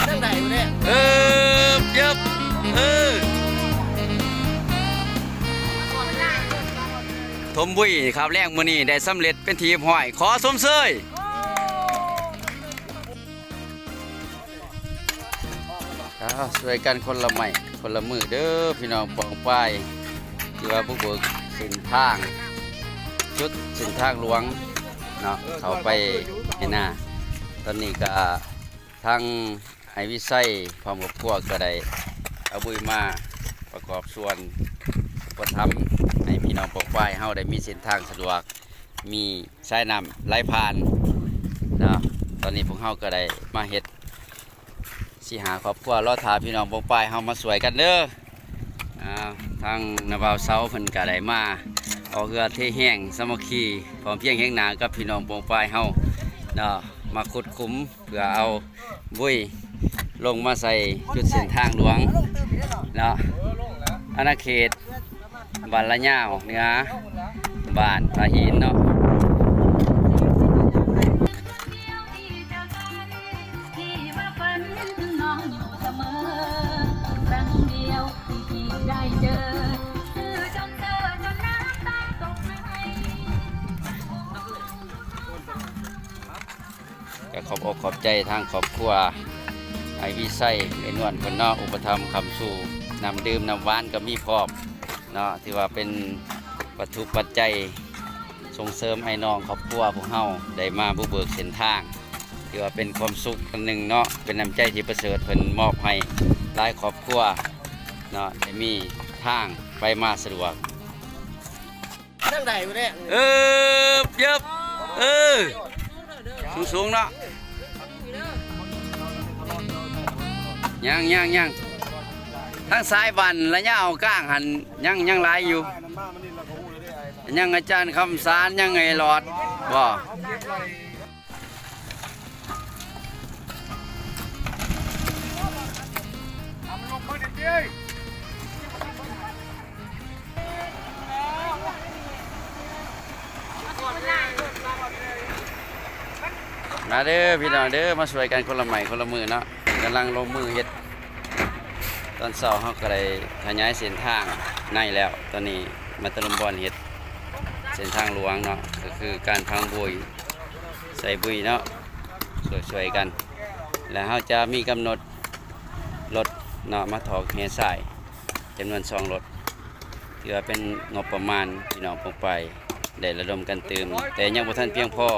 ຈັ່ງໃດຢູ່ເດ້ ເອີບ ເອີບ ເອີ ຖົມບຸ້ຍຄາບແລງມື້ນີ້ໄດ້ສຳເລັດເປັນທີ່ຮຽບຮ້ອຍ ຂໍຊົມເຊີຍ. ອ້າວ ຊ່ວຍກັນຄົນລະໄມ້ຄົນລະມືເດີ້ ພີ່ນ້ອງປ້ອງປາຍ ທີ່ວ່າບຸກເບີກເສັ້ນທາງ ຈຸດເສັ້ນທາງຫຼວງເນາະ ເຂົ້າໄປໃນນາ. ຕອນນີ້ກະທາງອ້າຍວິໄຊພ້ອມຄອບຄົວກະໄດ້ເອົາບຸ້ຍມາປະກອບສ່ວນອຸປະຖຳໃຫ້ພີ່ນ້ອງປ້ອງປາຍເຮົາໄດ້ມີເສັ້ນທາງສະດວກ ມີສາຍນ້ຳໄຫຼຜ່ານເນາະ. ຕອນນີ້ພວກເຮົາກໍໄດ້ມາເຮັດສີ່ຫ້າຄອບຄົວ ລໍຖ້າພີ່ນ້ອງປ້ອງປາຍເຮົາມາຊ່ວຍກັນເດີ້. ອ່າ ທາງນ້າບ່າວເຊົາເພິ່ນກໍໄດ້ມາອອກເຫື່ອເທແຮງສາມັກຄີ ພ້ອມພຽງແຮງໜ້າກັບພີ່ນ້ອງປ້ອງປາຍເຮົາເນາະ ມາຂຸດຂຸມ ເພື່ອເອົາບຸ້ຍລົງມາໃສ່ຈຸດເສັ້ນທາງຫຼວງເນາະ ອານາເຂດບ້ານລະຍາວເໜືອ ບ້ານທ່າຫີນເນາະ. ກໍຂອບອົກຂອບໃຈທາງຄອບຄົວອ້າຍວິໄຊ ເອື້ອຍນວນເພິ່ນເນາະ ອຸປະຖຳຄ້ຳຊູ ນ້ຳດື່ມນ້ຳຫວານກໍມີພ້ອມເນາະ ຖືວ່າເປັນວັດຖຸປັດໄຈສົ່ງເສີມໃຫ້ນ້ອງຄອບຄົວພວກເຮົາໄດ້ມາບຸກເບີກເສັ້ນທາງ ຖືວ່າເປັນຄວາມສຸກອັນໜຶ່ງເນາະ ເປັນນ້ຳໃຈທີ່ປະເສີດ ເພິ່ນມອບໃຫ້ຫຼາຍຄອບຄົວເນາະ ໄດ້ມີທາງໄປມາສະດວກ. ຈັ່ງໃດບໍ່ແລ້ວ ເອີບ ເອີບ ເອີ ສູງໆເນາະ ຍັງ ຍັງ ຍັງ ທາງສາຍບ້ານລະຍາວກາງຫັ້ນ ຍັງ ຍັງຫຼາຍຢູ່ ຍັງອາຈານຄຳສານ ຍັງໄອ້ຫຼອດບໍ່. ມາເດີ້ພີ່ນ້ອງເດີ້ ມາຊ່ວຍກັນຄົນລະໄມ້ຄົນລະມືເນາະ ກຳລັງລົງມືເຮັດ. ຕອນເຊົ້າເຮົາກໍໄດ້ຂະຫຍາຍເສັ້ນທາງໃນແລ້ວ ຕອນນີ້ມາຕະລຸມບອນເຮັດເສັ້ນທາງຫຼວງເນາະ ກໍຄືການຝັງບຸ້ຍ ໃສ່ບຸ້ຍເນາະ ຊ່ວຍໆກັນ ແລະເຮົາຈະມີກຳນົດລົດເນາະ ມາຖອກແຮ່ຊາຍຈຳນວນສອງລົດ ຖືວ່າເປັນງົບປະມານພີ່ນ້ອງປ້ອງປາຍໄດ້ລະດົມກັນຕື່ມ ແຕ່ຍັງບໍ່ທັນພຽງພໍ.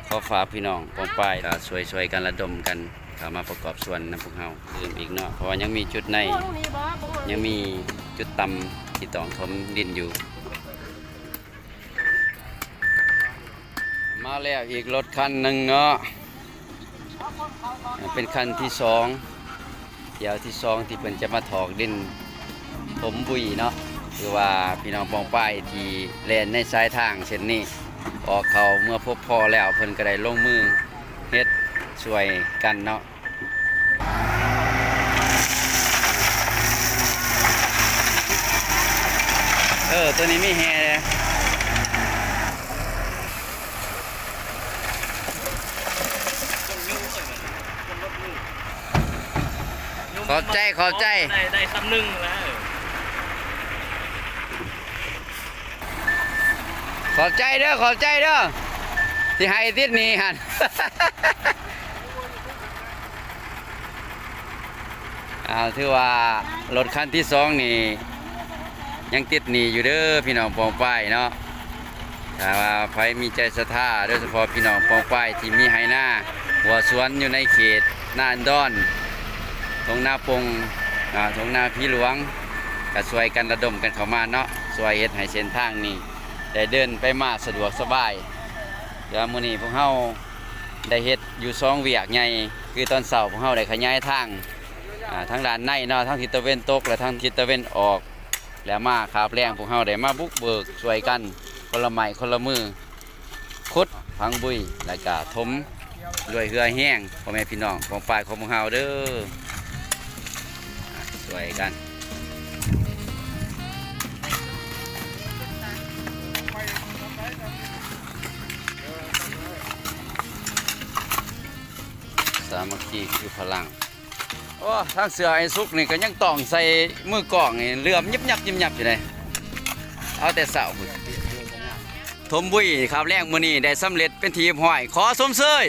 ຂໍຝາກພີ່ນ້ອງປ້ອງປາຍ ກໍຊ່ວຍໆກັນລະດົມກັນເຂົ້າມາປະກອບສ່ວນນຳພວກເຮົາຕື່ມອີກເນາະ ເພາະວ່າຍັງມີຈຸດໃນ ຍັງມີຈຸດຕ່ຳທີ່ຕ້ອງຖົມດິນຢູ່. ມາແລ້ວອີກລົດຄັນໜຶ່ງເນາະ ເປັນຄັນທີສອງ ທ່ຽວທີສອງທີ່ເພິ່ນຈະມາຖອກດິນຖົມບຸ້ຍເນາະ ຄືວ່າພີ່ນ້ອງປ້ອງປາຍທີ່ແລ່ນໃນສາຍທາງເສັ້ນນີ້ ອອກເຂົ້າເມືອພົບພໍ້ແລ້ວ ເພິ່ນກໍໄດ້ລົງມືເຮັດຊ່ວຍກັນເນາະ. ເອີ ໂຕນີ້ມີແຮ່ເດ້. ຂອບໃຈ ຂອບໃຈ ໄດ້ ໄດ້ສ່ຳໜຶ່ງແລ້ວ. ຂອບໃຈເດີ້ ຂອບໃຈເດີ້ ທີ່ໃຫ້ຕິດໜີ້ຫັ້ນ. ເອົາ ຖືວ່າລົດຄັນທີສອງນີ້ຍັງຕິດໜີ້ຢູ່ເດີ້ ພີ່ນ້ອງປ້ອງປາຍເນາະ. ຖ້າວ່າໃຜມີໃຈສັດທາ ໂດຍສະເພາະພີ່ນ້ອງປ້ອງປາຍທີ່ມີໄຮ່ນາ ຫົວສວນຢູ່ໃນເຂດນາອັນດອນ ທົ່ງນາປົງ ອ່າ ທົ່ງນາຜີຫຼວງ ກໍຊ່ວຍກັນລະດົມກັນເຂົ້າມາເນາະ ຊ່ວຍເຮັດໃຫ້ເສັ້ນທາງນີ້ໄດ້ເດີນໄປມາສະດວກສະບາຍ. ແຕ່ວ່າມື້ນີ້ພວກເຮົາໄດ້ເຮັດຢູ່ສອງວຽກໃຫຍ່ ຄືຕອນເຊົ້າພວກເຮົາໄດ້ຂະຫຍາຍທາງ ອ່າ ທາງດ້ານໃນເນາະ ທາງທິດຕາເວັນຕົກ ແລະ ທາງທິດຕາເວັນອອກ ແລ້ວມາຄາບແລງ ພວກເຮົາໄດ້ມາບຸກເບີກຊ່ວຍກັນ ຄົນລະໄມ້ຄົນລະມື ຂຸດຝັງບຸ້ຍ ແລ້ວກະຖົມດ້ວຍເຫື່ອແຮງ ພໍ່ແມ່ພີ່ນ້ອງປ້ອງປາຍຂອງພວກເຮົາເດີ້ ຊ່ວຍກັນ. ໃສ່ ສາມັກຄີຄືພະລັງ. ໂອ້ ທາງເສື້ອອ້າຍສຸກນີ້ກໍຍັງຕ້ອງໃສ່ມືກ້ອງນີ້ ເຫຼື້ອມຍິບຍັບຍິບຍັບຢູ່ເດ້. ເອົາແຕ່ເຊົ້າພຸ້ນ. ຖົມບຸ້ຍຄາບແລງມື້ນີ້ໄດ້ສຳເລັດເປັນທີ່ຮຽບຮ້ອຍ ຂໍຊົມເຊີຍ.